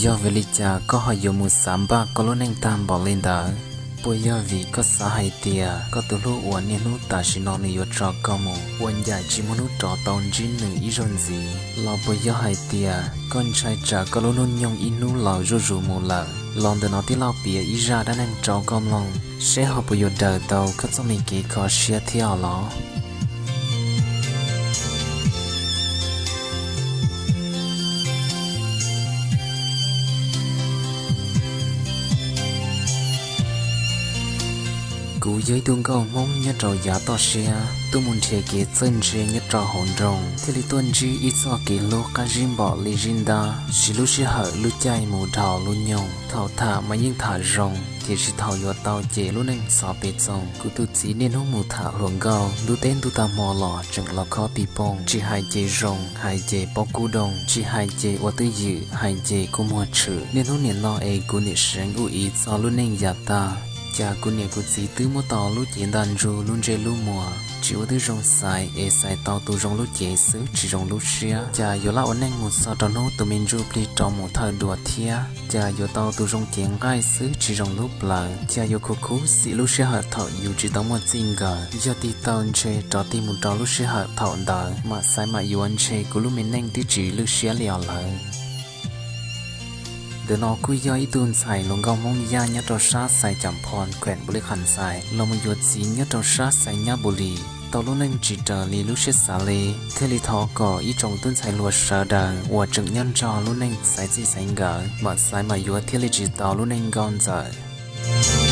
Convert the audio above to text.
Yog vim li cas koj ho yuav mus xav npaj koj lub neej tag npaum li ntawd? Puas yog vim koj xav hais tias koj tus hlub uas niaj hnub tam sim no nws yuav tso koj mus ua ncaim tsis muaj hnub rov tau ntsib nws ib zaug ntxiv? Los puas yog hais tias koj ntshai tsam koj lub hnub nyoog ib hnub laus zuj zus mus lawm? Los ntawm no tij laug piav ib zaj dab neeg rau koj mloog, seb ho puas yuav daws tau koj txoj me kev kho siab thiab os los. Kuv yog ib tug nkauj Hmoob nyob rau yav toj siab, tuaj mus nrhiav kev txawj ntse nyob rau hauv nroog, thiaj li tuaj ntsib ib txoj kev hlub qab zib npaum li zib ntab, siv lub sij hawm lub caij mus dhau lub nyoog. Thaum tham mas yeej tham zoo, tiam sis thaum yuav tau ces lub neej txhov pes txoos. Kuv tus txiv niaj hnub mus tham hluas nkauj, ntuj teb ntuj tag hmo los tseem los khob pis pooj, tsis hais ces zoo, hais ces paub kub doog, tsis hais ces ua twj ywm, hais ces kua muag tshwm. Niaj hnub nim no es kuv niam seev ua ib txoj lub neej yam tag, cas kuv niam kuv txiv twb muab tau lub cev ntaj ntsug lub ntsej lub muag, tsis ua twb zoo xaiv es xaiv tau tus zoo lub cev xwb tsis zoo lub siab. Cas yuav laj ua neej mus txog rau hnub tus me ntsuj plig rov mus thawj dua thiab, cas yuav tau tus zoo cev nqaij xwb tsis zoo lub plawv. Cas yuav khuv khuv xim lub sij hawm thaum yus tsis tau muaj txij nkawm, yog tig taw ntshe rov tig mus rau lub sij hawm thaum ntawd mam xaiv mam yuav ntshe kuv lub me neej twb tsis lwj siab li os lawm. Ntawm no kuj yog ib tug ntxhais hluas nkauj Hmoob Yaj nyob rau sab Xais Cam Phoo, khuem Npus Lis Kham Xais los mus yuav txiv nyob rau sab Xais Nyab Npus Lis, tau lub neej tsis raws li lub siab xav li, thiaj li thov kom ib tsoom tub ntxhais hluas sawv daws uas tseem nyob nrog lub neej xaiv txij xaiv nkawm mam xaiv mam yuav thiaj li tsis tau lub neej nkauj ntxawm.